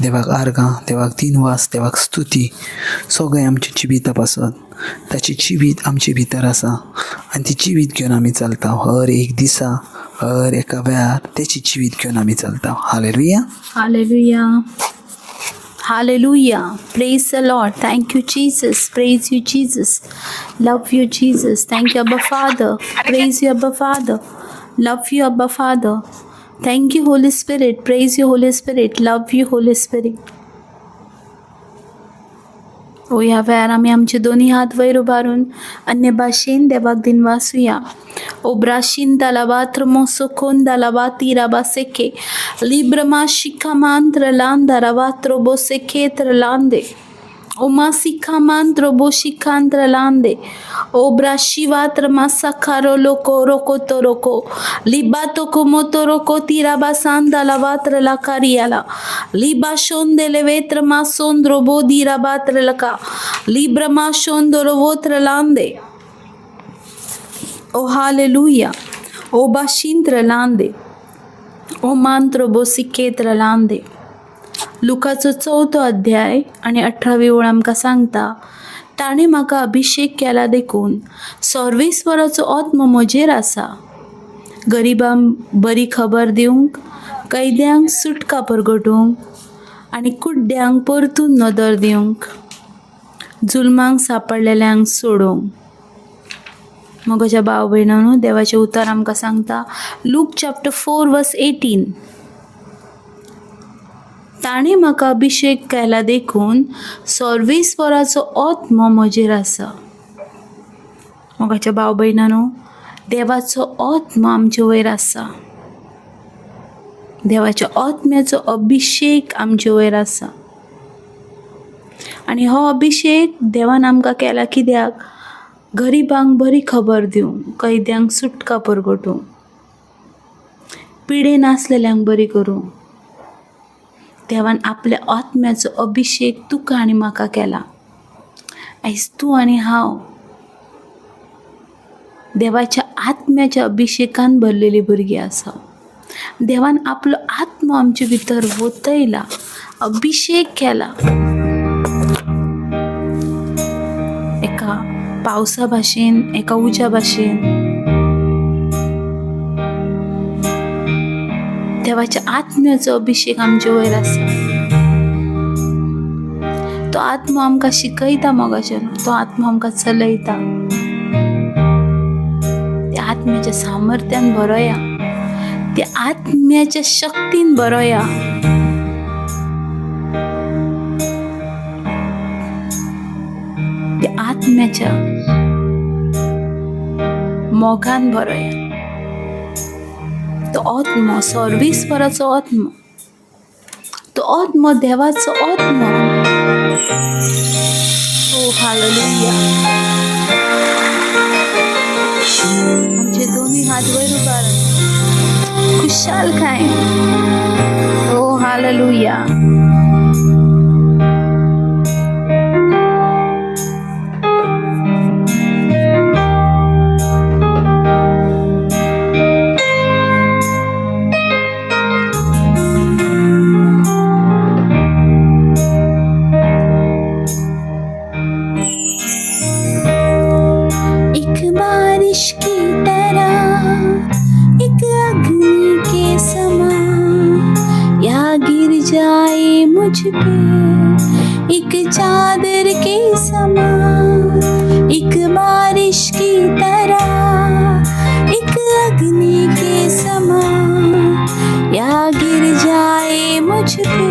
देवाक आर्गां, देवाक दिनवास, देवाक स्तुती, सगळें आमच्या जिविता पासत. ताचें जिवीत आमचे भितर आसा आनी ती जिवीत घेवन आमी चलता. हर एक दिसा, हर एका वेळार तेचें जिवीत घेवन आमी चलता. Hallelujah. Hallelujah. Hallelujah. Praise the Lord. Thank you, Jesus. Praise you, Jesus. Love you, Jesus. Thank you, Abba Father. Praise you, Abba Father. Love you, Abba Father. Thank you, Holy Spirit. Praise you, Holy Spirit. Love you, Holy Spirit. ओ ह्या वेळार आमी आमचे दोनी हात वयर उबारून अन्य भाशेन देवाक दिनवासुया. ओ ब्राशीन दालाबात्र मोसोकोन दालाबाती राबासेके लिब्रमा शिकामांत्र लांदा रवात्रो बोसेकेत्र लांदे ओ मासिकामांत्रो बोशिकांत्र लांदे ओ ब्राशिवात्र मासाकारो लोको रोको तोरोको लिबातो कोमोतो रोको तिराबासांदा लवात्र लाकारियाला लिबाशोंदे लेवेत्र मासोंद्रो बोधी राबात्र लका लिब्रमा शोंदोरो वोत्र लांदे. ओ हालेलुया. ओ बाशिंत्र लांदे ओ मांत्रो बोसिकेत्र लांदे. लुकाचो चवथो अध्याय आनी 18वी ओळ आमकां सांगता, ताणें म्हाका अभिशेक केला देखून सर्वेस्वराचो आत्मो म्हजेर आसा, गरिबांक बरी खबर दिवंक, कैद्यांक सुटका परगटूंक आनी कुड्ड्यांक परतून नदर दिवंक, जुलमांक सांपडलेल्यांक सोडोवंक. मोगाच्या भाव भयणांनो, देवाचें उतर आमकां सांगता, लूक चॅप्टर 4 वर्स 18, ताणें म्हाका अभिशेक केला देखून सर्वेस्वराचो आत्मो म्हजेर आसा. मोगाच्या भाव भयणांनो, देवाचो आत्मो आमचे वयर आसा. देवाच्या आत्म्याचो अभिशेक आमचे वयर आसा. आनी हो अभिशेक देवान आमकां केला कित्याक? गरिबांक बरी खबर दिवंक, कैद्यांक सुटका परगटूंक, पिडेन आसलेल्यांक बरी करूंक. देवान आपल्या आत्म्याचो अभिशेक तुका आनी म्हाका केला. आयज तूं आनी हांव देवाच्या आत्म्याच्या अभिशेकान भरलेली भुरगीं आसा. देवान आपलो आत्मो आमचे भितर वतयला, अभिशेक केला. एका पावसा भाशेन, एका उज्या भाशेन देवाच्या आत्म्याचो अभिशेक आमचे वयर आसा. तो आत्मो आमकां शिकयता मोगाच्यान, तो आत्मो आमकां चलयता. त्या आत्म्याच्या सामर्थ्यान भरोया, त्या आत्म्याच्या शक्तीन भरोया. त्या आत्म्याच्या मोगान भरोया. तो आत्मो सर्वेस्वराचो आत्मो, तो आत्मो देवाचो आत्मो. ओ हालेलुया. आमचे दोन्ही हात वयर उबारून खुशाल काय. ओ हालेलुया. एक बारिश की तरह, एक अग्नि के समान, या गिर जाए मुझ पे एक चादर के समान. एक बारिश की तरह, एक अग्नि के समान, या गिर जाए मुझ पे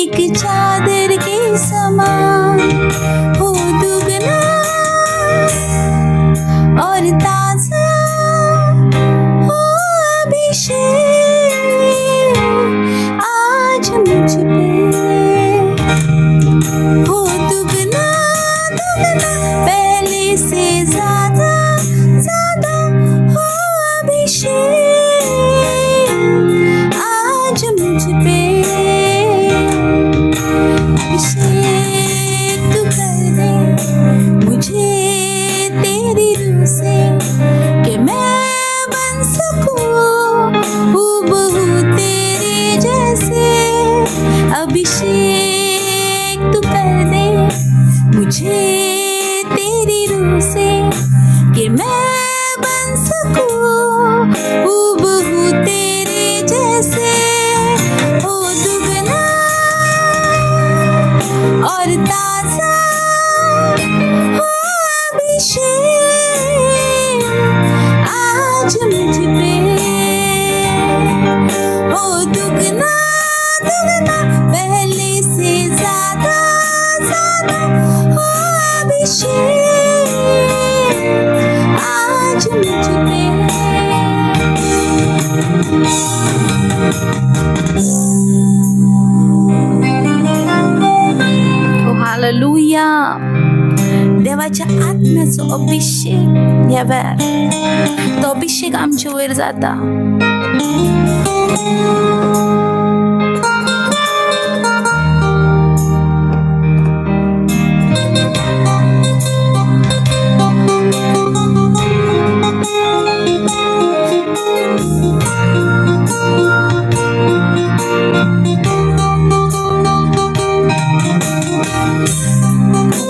एक चादर के समान. हो दुगना और ताजा हो अभिषेक आज मुझ पे. हो दुगना दुगना पहले से ज्यादा ज्यादा हो अभिषेक आज मुझ पे. अभिषेक तू कर दे. अभिषेक तू कर दे मुझे तेरी रूह से कि मैं बन सकूं हूबहू तेरे जैसे। हो दुगना और ताज़ा हो अभिषेक आज मुझ पे। हो दुगना दुगना पहले से ज्यादा ज्यादा हो अभिषेक आज मुझ पे। Oh, hallelujah. देवाच्या आत्म्याचो अभिषेक ह्या वेळार तो अभिषेक आमचे वयर जाता.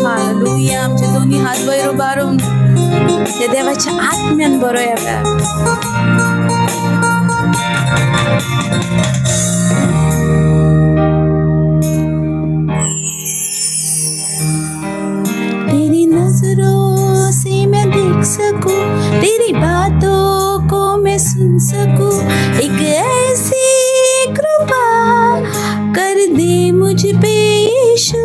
हालेलुया. आमचे दोन्ही हात वयर उबारून त्या देवाच्या आत्म्यान बरो ह्या वेळार. तेरी नजरों से मैं देख सकूं, तेरी बातों को मैं सुन सकूं, एक ऐसी कृपा कर दे मुझ पे यीशु।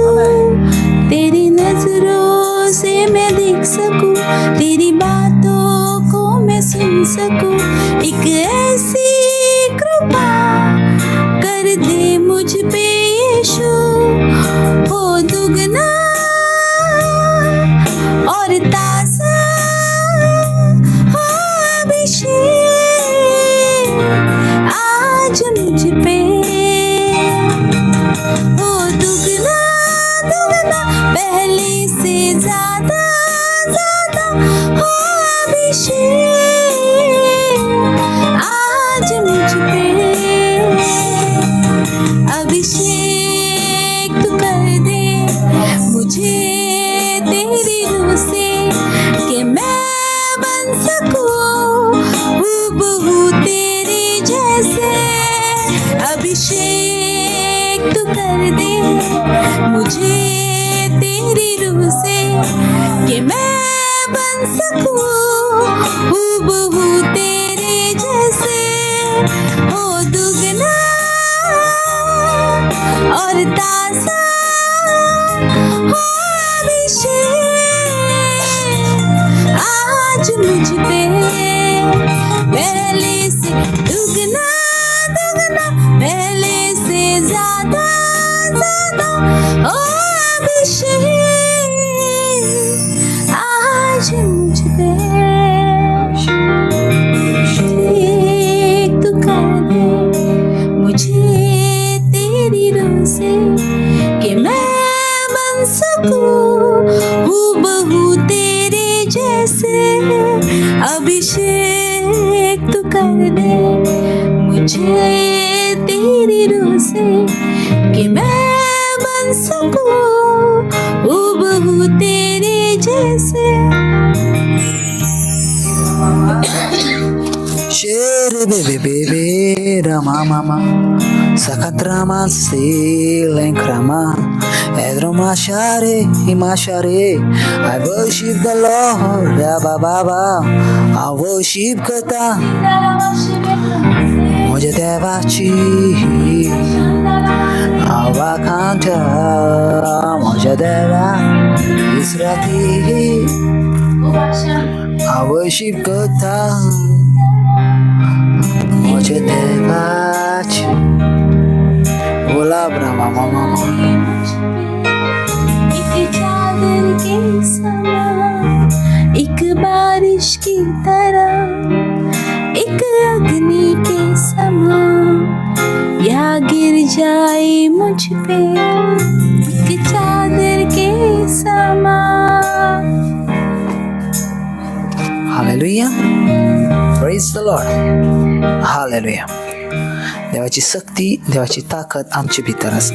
तेरी नजरों से मैं देख सकूं, तेरी बातों को मैं सुन सकूं, एक ऐसी कृपा कर दे मुझ पे यीशु। हो दुगना और ताज़ा हो अभिषेक आज मुझ पे। हो दुगना दुगना पहले से ज्यादा ज्यादा हो अभिषेक आज मुझ पे। अभिषेक तू कर दे मुझे तेरी रूह से कि मैं बन सकूं हूबहू तेरे जैसे। अभिषेक तू कर दे मुझे तेरी रूह से कि मैं बन सकूं हूबहू तेरे जैसे। हो दुगना और ताज़ा हो अभिषेक आज मुझ पे। पहले से दुगना दुगना पहले से ज्यादा ज्यादा हो अभिषेक आज मुझ पे। अभिषेक तू कर दे मुझे तेरी रूह से कि मैं बन सकूं हूबहू तेरे जैसे। अभिषेक तू कर दे मुझे तेरी रूह से कि मैं बन सकूं हूबहू तेरे जैसे। Shere bebe bebe rama mama Sakatrama silenkrama Edroma share himashare. I worship the Lord, Rabba Baba. I worship Kata Moja Devachi Avakanta Moja Deva Israti. I worship Kata Moja Devachi Ola Brahma Mama. एक चादर K समान, एक बारिश की तरह, एक अग्नि K समान, या गिर जाए मुझ पे एक चादर के समान। Hallelujah. Praise the Lord. Hallelujah. देवाची सक्ती, देवाची ताकद आमचे भितर आसा.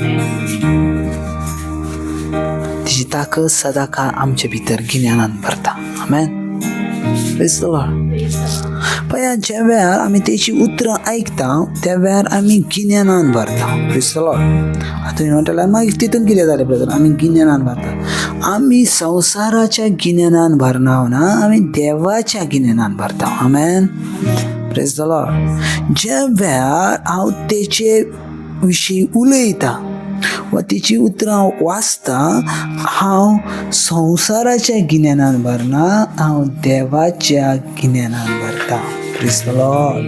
तिची ताकद सदां काळ आमचे भितर गिन्यानान भरता. आमेन. Praise the Lord. पळया, ज्या वेळार आमी तेची उतरां आयकता त्या वेळार आमी गिन्यानान भरता. Praise the Lord. आतां तुमी म्हणटले मागीर तितून कितें जालें ब्रदर? आमी गिन्यानान भरता. आमी संवसाराच्या गिन्यानान भरना ना, आमी देवाच्या गिन्यानान भरता. आमेन. Praise the Lord. ज्या वेळार हांव तेचे विशीं उलयतां वा तेची उतरां वाचता, हांव संवसाराच्या गिन्यानान भरना, हांव देवाच्या गिन्यानान भरता. Praise the Lord.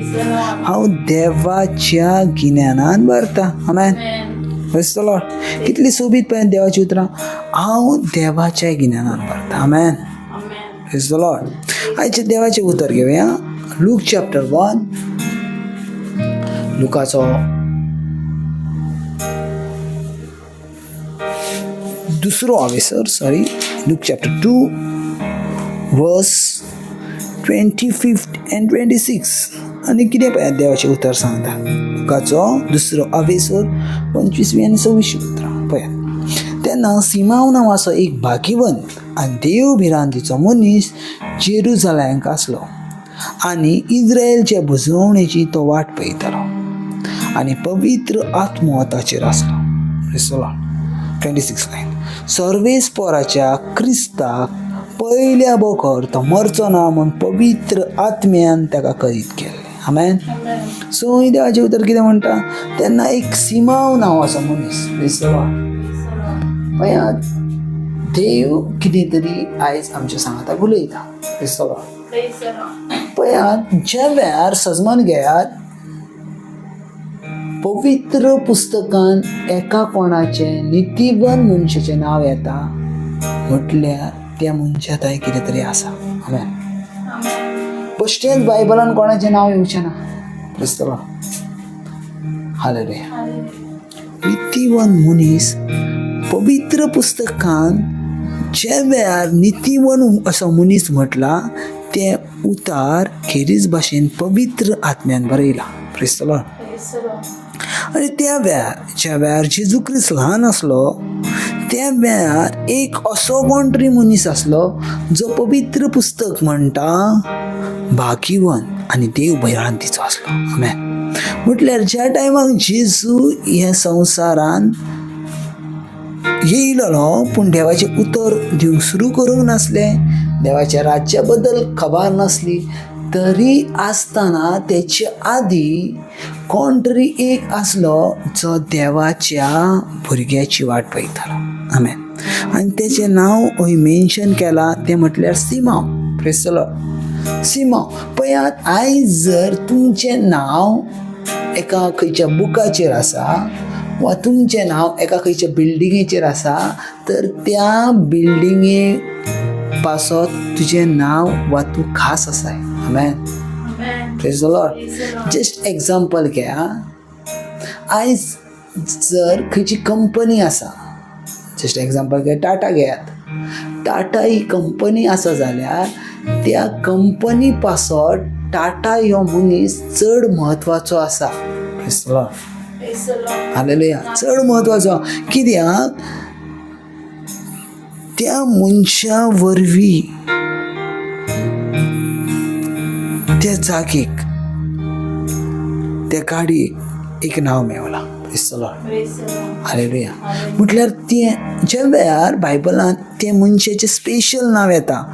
हांव देवाच्या गिन्यानान भरता. आमेन. Praise the Lord. कितली सोबीत पळय देवाची उतरां. हांव देवाच्या गिन्यानान भरता. आमेन. Praise the Lord. आयचें देवाचें उतर घेवया. लूक चॅप्टर 1, लुकाचो दुसरो आवेसर, सॉरी, लूक चॅप्टर 2 वर्स 25 एंड 26. आनी कितें पळयात देवाचें उतर सांगता. लुकाचो दुसरो आवेसर 25वी आनी 26वी उतरां पळयात. तेन्ना सिमांव नांवाचो एक भाग्यवंत आनी देव भिरांतीचो मनीस जेरुजलेमाक आसलो आनी इज्रायलचे भुजवणेची तो वाट पळयतालो आनी पवित्र आत्मो ताचेर आसलो. 26 लायन. सर्वेस्पोराच्या क्रिस्ताक पयल्या बगर तो मरचो ना म्हूण पवित्र आत्म्यान ताका करीत केल्लें. आमेन. सो देवाचें उतर कितें म्हणटा? तेन्ना एक सिमांव नांवाचो मनीस. पळयात, देव कितें तरी आयज आमच्या सांगाताक उलयता. पळयात, ज्या वेळार सजमान घेयात, पवित्र पुस्तकान एका कोणाचें नितीवन मनशाचें नांव येता म्हटल्यार त्या मनशा थंय कितें तरी आसा. आमेन. बश्टेंच बायबलान कोणाचें नांव येवचें ना. Praise the Lord. Hallelujah. नितीवन मनीस पवित्र पुस्तकान ज्या वेळार नितीवन असो मनीस म्हटला तें उतार खेरीज भाशेन पवित्र आत्म्यान बरयला. Praise the Lord. आनी त्या वेळार ज्या वेळार जेजू क्रिस्त ल्हान आसलो त्या वेळार एक असो कोण तरी मनीस आसलो जो पवित्र पुस्तक म्हणटा भाग्यवंत आनी देव भिरांतीचो आसलो. आमेन. म्हटल्यार ज्या टायमाक जेजू ह्या संवसारान येयलेलो पूण देवाचें उतर दिवंक सुरू करूंक नासलें, देवाच्या राज्या बद्दल खबर नासली, तरी आसतना तेचे आदी कोण तरी एक आसलो जो देवाच्या भुरग्याची वाट पळयतालो. आमेन. आनी तेचें नांव हय मेन्शन केलां तें म्हटल्यार Simão. Praise the Lord. Simão. पळयात, आयज जर तुमचें नांव एका खंयच्या बुकाचेर आसा वा तुमचें नांव एका खंयच्या बिल्डिंगेचेर आसा तर त्या बिल्डिंगे पासत तुजें नांव वा तूं खास आसाय. आमेन. Praise the Lord. Just example घेया, आयज जर खंयची कंपनी आसा, जस्ट एग्जाम्पल घेया, टाटा घेयात. टाटा ही कंपनी आसा जाल्यार त्या कंपनी पासत टाटा ह्यो मनीस चड म्हत्वाचो आसा. Praise the Lord. हालेलुया. चड म्हत्वाचो कित्याक त्या मनशा वरवीं त्या जागेक त्या गाडयेक एक नांव मेवलां. Praise the Lord. हालेलुया. म्हटल्यार तें ज्या वेळार बायबलान त्या मनशाचें स्पेशल नांव येता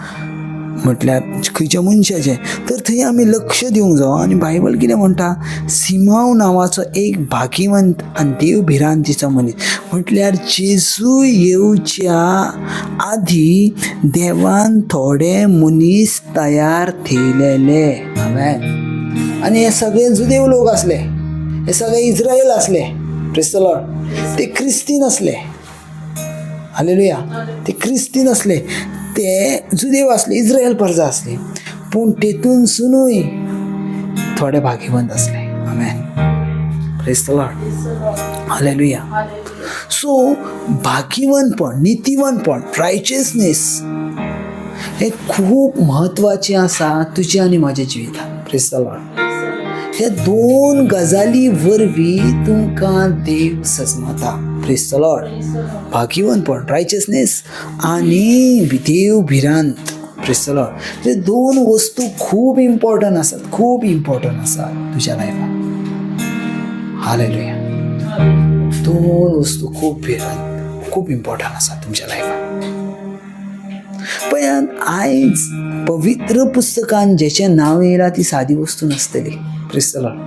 म्हटल्यार खंयच्या मनशाचें, तर थंय आमी लक्ष दिवंक जावो. आनी बायबल कितें म्हणटा? सिमांव नांवाचो एक भाग्यवंत आनी देव भिरांतीचो मनीस. म्हटल्यार जेजू येवच्या आदी देवान थोडे मनीस तयार थेयलेले. आमेन. आनी हे सगळे जुदेव लोक आसले, हे सगळे इज्रायल आसले. Praise the Lord. ते क्रिस्ती नासले. हालेलुया. ते क्रिस्ती नासले, ते जुदेव आसले, इज्रायल प्रजा आसली, पूण तेतूनसुनूय थोडे भाग्यवंत आसले. आमेन. Praise the Lord. Hallelujah. So भाग्यवंतपण, नितीवंतपण, रायचियसनेस हें खूब म्हत्वाचें आसा तुज्या आनी म्हज्या जिवितांत. Praise the Lord. ह्या दोन गजाली वरवीं तुमकां देव सजमता. प्रेज the Lord. भाग्यवंतपण, रायचसनेस आनी देव भिरांत. Praise the Lord. ते दोन वस्तू खूब इम्पॉर्टंट आसात, खूब इम्पॉर्टंट आसात तुज्या लायफान. हालेलुया. दोन वस्तू खूब भिरांत, खूब इम्पॉर्टंट आसा तुमच्या लायफान. पळयात, आयज पवित्र पुस्तकान जेचें नांव येयलां ती सादी वस्तू नासतली. Praise the Lord.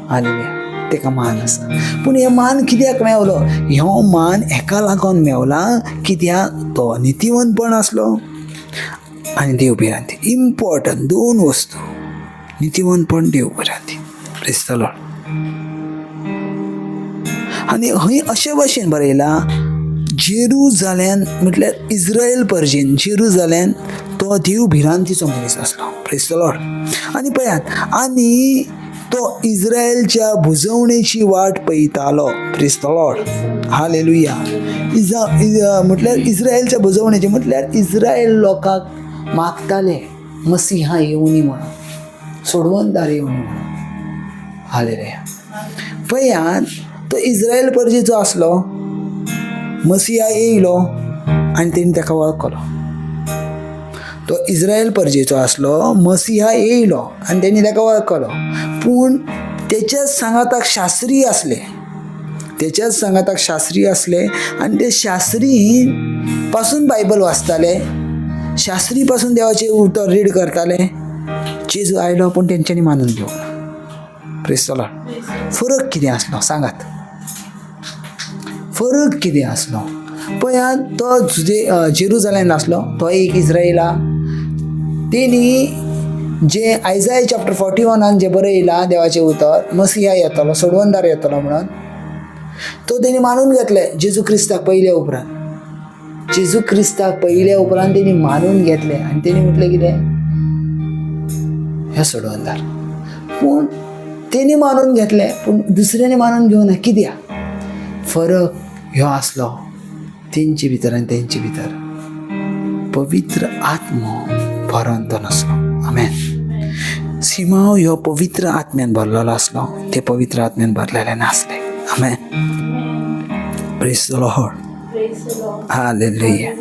Hallelujah. तेका मान आसा. पूण हे मान कित्याक मेवलो? हो मान हेका लागून मेवला कित्याक तो नितीवंतपण आसलो आनी देव भिरांती. इम्पॉर्टंट दोन वस्तू, नितीवंतपण, देव भिरांती. Praise the Lord. आनी हय अशे भाशेन बरयलां, जेरुजाल्यान म्हटल्यार इस्रायल परजेन जेरुजाल्यान तो देव भिरांतीचो मनीस आसलो. Praise the Lord. आनी पळयात, आनी तो इस्रायलच्या भुजवणेची वाट पळयतालो. Praise the Lord. Hallelujah. म्हटल्यार इस्रायलच्या भुजवणेची, म्हटल्यार इस्रायल लोकांक मागताले मसिहा येवनी म्हणून, सोडवणदार येवनी म्हणून. हालेलुया. पळयात, तो इस्रायल परजेचो आसलो, मसिया येयलो आनी तेणी ताका वळखलो. तो इस्रायल परजेचो आसलो, मसिहा येयलो आनी तेणी ताका वळखलो. पूण तेच्याच सांगाताक शास्त्री आसले, तेच्याच सांगाताक शास्त्री आसले आनी ते शास्त्री पासून बायबल वाचताले, शास्त्री पासून देवाचें उतर रीड करताले. जेजू आयलो पूण तेंच्यांनी मानून घेवंक ना. Praise the Lord. फरक कितें आसलो सांगात? फरक कितें आसलो? पळयात, तो जेरुजालेम आसलो, तो एक इस्रायला. तेणी जे आयजाय चॅप्टर 41 जे बरयलां देवाचें उतर, मसिया येतलो, सोडवणदार येतलो म्हणून, तो तेणी मानून घेतलें जेजू क्रिस्ताक पयल्या उपरांत. जेजू क्रिस्ताक पयल्या उपरांत तेणी मानून घेतलें आनी तेणी म्हटलें कितें, हे सोडवणदार. पूण तेणी मानून घेतलें पूण दुसऱ्यांनी मानून घेवना. कित्याक? फरक ह्यो आसलो तेंचे भितर आनी तेंचे भितर, पवित्र आत्मो भरोन तो नासलो. आमेन. सिमांव ह्यो पवित्र आत्म्यान भरलेलो आसलो, ते पवित्र आत्म्यान भरलेले नासले. आमेन. Praise the Lord. Hallelujah.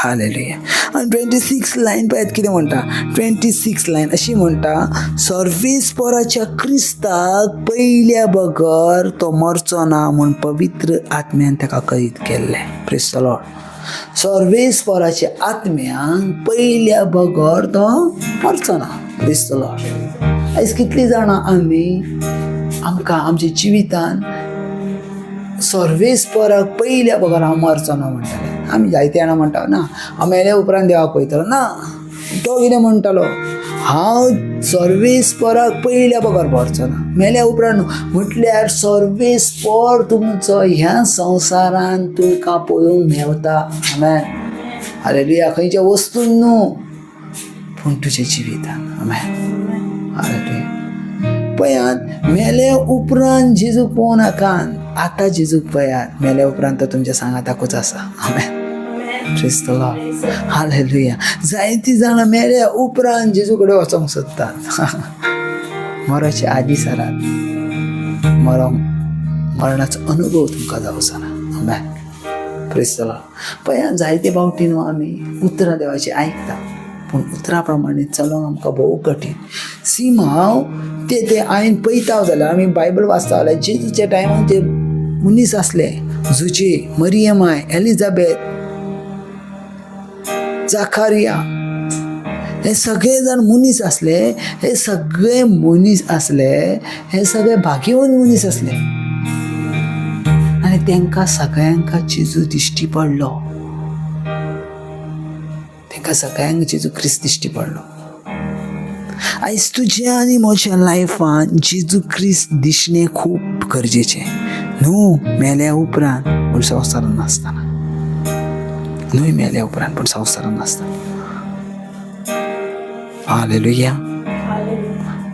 Hallelujah. आनी 26 लायन पळयात कितें म्हणटा. 26 लायन अशी म्हणटा, सर्वेस्पराच्या क्रिस्ताक पयल्या बगर तो मरचो ना म्हूण पवित्र आत्म्यान ताका कळीत केल्लें. Praise the Lord. सर्वेस्पराच्या आत्म्यान पयल्या बगर तो मरचो ना. Praise the Lord. आयज कितलीं जाणां आमी आमकां आमच्या जिवितान सर्वेस्पराक पयल्या बगर हांव मरचो ना म्हणटाले आमी? जायते जाणां म्हणटा ना, हांव मेल्या उपरांत देवाक पळयतलो ना. तो कितें म्हणटालो? हांव सर्वेस्पराक पयल्या बगर मरचो ना, मेल्या उपरांत. म्हटल्यार सर्वेस्पर तुमचो ह्या संवसारान तुमकां पळोवंक मेवता. आमेन. हालेलुया. खंयच्या वस्तून न्हू, पूण तुज्या जिवितान. आमेन. हालेलुया. पळयात, मेले उपरांत जेजूक पळोवं नाकात, आतां जेजूक पळयात. मेल्या उपरांत तो तुमच्या सांगाताकूच आसा. आमेन. Praise the Lord. Hallelujah. जायतीं जाणां मेल्या उपरांत जेजू कडेन वचोंक सोदतात. मरचे आदी सरात, मरोंक मरणाचो अनुभव तुमकां जावचो ना. आमेन. Praise the Lord. पळयात, जायते फावटी न्हू आमी उतरां देवाचीं आयकता पूण उतरां प्रमाणे चलोवंक आमकां भोव कठीण. सिमांव ते ते आयन पळयता जाल्यार, आमी बायबल वाचता जाल्यार, जेजूच्या टायमार जे मनीस आसले, जुजे, मरियमाय, एलिजाबेथ, जाखारिया, हे सगळे जाण मनीस आसले. हे सगळे मनीस आसले, हे सगळे भाग्यवंत मनीस आसले आनी तांकां सगळ्यांक जेजू दिश्टी पडलो. तांकां सगळ्यांक जेजू क्रिस्त दिश्टी पडलो. आयज तुज्या आनी म्हज्या लायफान जेजू क्रिस्त दिसणें खूब गरजेचें न्हू, मेल्या उपरांत पूण संवसारान नासतना न्हय, मेल्या उपरांत पूण संवसारान नासतना. Hallelujah.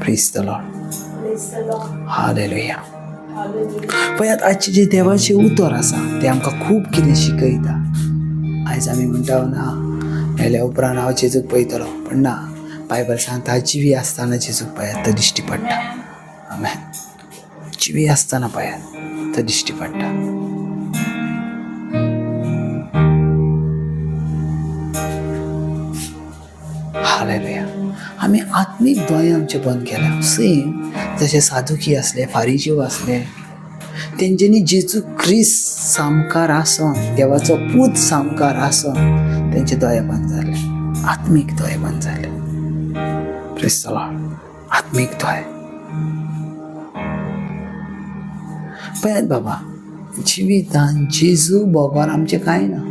Praise the Lord. Hallelujah. पळयात, आजचें जें देवाचें उतर आसा तें आमकां खूब कितें शिकयता. आयज आमी म्हणटा ना, मेल्या उपरांत हांव जेजूक पळयतलो, पूण ना, बायबल सांगता, जिवी आसतना जेजूक पळयात, तो दिश्टी पडटा. आमेन. जिवी आसतना पळयात तो दिश्टी पडटा. हालेलुया. आमी आत्मीक दोळे आमचे बंद केल्या. सेम जशे साधुकी आसले, फारिजीव आसले, तेंच्यांनी जेजू क्रिस्त सामकार आसोन, देवाचो पूत सामकार आसोन तेंचे दोळे बंद जाले, आत्मीक दोळे बंद जाले. Praise the Lord. आत्मीक दोळे. पळयात बाबा, जिवितान जेजू बगर आमचें कांय ना.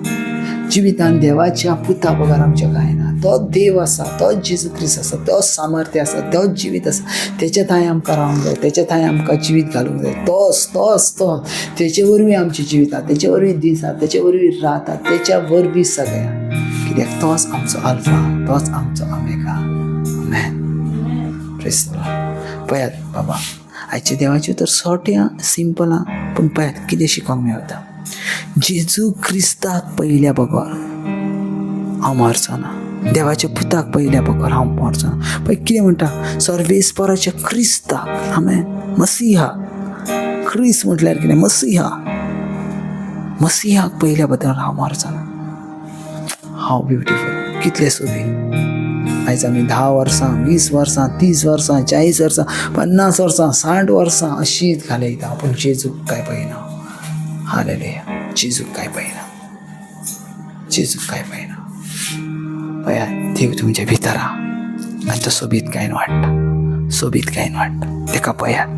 जिवितान देवाच्या पुता बगर आमचें कांय ना. तो देव आसा, तो जेजू क्रिस्त आसा, तो सामर्थ्य आसा, तो जिवीत आसा. तेच्या थांय आमकां रावंक जाय, तेच्या थांय आमकां जिवीत घालूंक जाय. तोच तोच तो, तेचे वरवीं आमचें जिवीत आसा, तेचे वरवीं दीस आसा, तेचे वरवीं रात आसा, तेच्या वरवीं सगळें. कित्याक तोच आमचो आल्फा, तोच आमचो omega. Amen. Praise the Lord. पळयात बाबा, आयच्या देवाचें तर सोंपें आं, सिंपल आं, पूण पळयात कितें शिकोंक मेळटा. जेजू क्रिस्ताक पयल्या बगर हांव मरचो ना. देवाच्या पुताक पयल्या बगर हांव मरचो ना. पळय कितें म्हणटा, सर्वेस्पराच्या क्रिस्ताक. आमेन. मसिहा. क्रिस्त म्हटल्यार कितें? मसिहा. मसिहाक पयल्या बगर हांव मरचो ना. हाव ब्युटिफूल, कितलें सोबीत. आयज आमी 10 वर्सां, 20 वर्सां, 30 वर्सां, 40 वर्सां, 50 वर्सां, 60 वर्सां अशीच घालयता, पूण जेजूक काय पळयना. हालेलुया. जेजूक काय पळयना, जेजूक काय पळयना. पळयात, देव तुमच्या भितर आहा आनी तो सोबीतकायेन वाडटा, सोबीतकायेन वाडटा. तेका पळयात,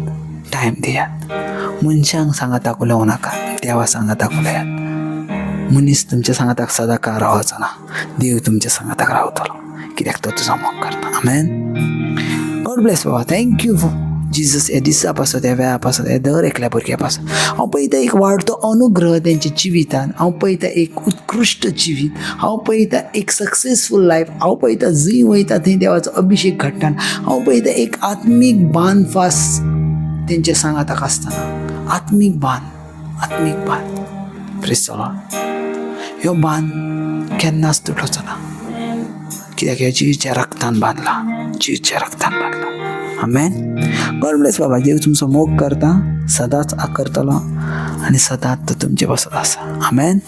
टायम दियात. मनशांक सांगाताक उलोवं नाका, देवा सांगाताक उलयात. मनीस तुमच्या सांगाताक सदां काळ रावचो ना, देव तुमच्या सांगाताक रावतलो, कित्याक तो तुजो मोग करता. आमेन. गॉड ब्लेस बाबा. Thank you Jesus. ह्या दिसा पासत, ह्या वेळा पासत, ह्या दर एकल्या भुरग्या पासत हांव पळयता एक वाडतो अनुग्रह तेंच्या जिवितान. हांव पळयता एक उत्कृश्ट जिवीत, हांव पळयता एक सक्सेसफूल लायफ, हांव पळयता जंय वयता थंय देवाचो अभिशेक घडटा. हांव पळयता एक आत्मीक बांदफास तेंच्या सांगाताक आसतना, आत्मीक बांद, आत्मीक बांद. Praise the Lord. ह्यो बांद केन्नाच तुटोचो ना, कित्याक ह्यो जिवीच्या रक्तान बांदला, जिवीच्या रक्तान बांदला. आमेन. गॉड ब्लेस बाबा. देव तुमचो मोग करता, सदांच करतलो आनी सदांच तो तुमचे पासत आसा. आमेन.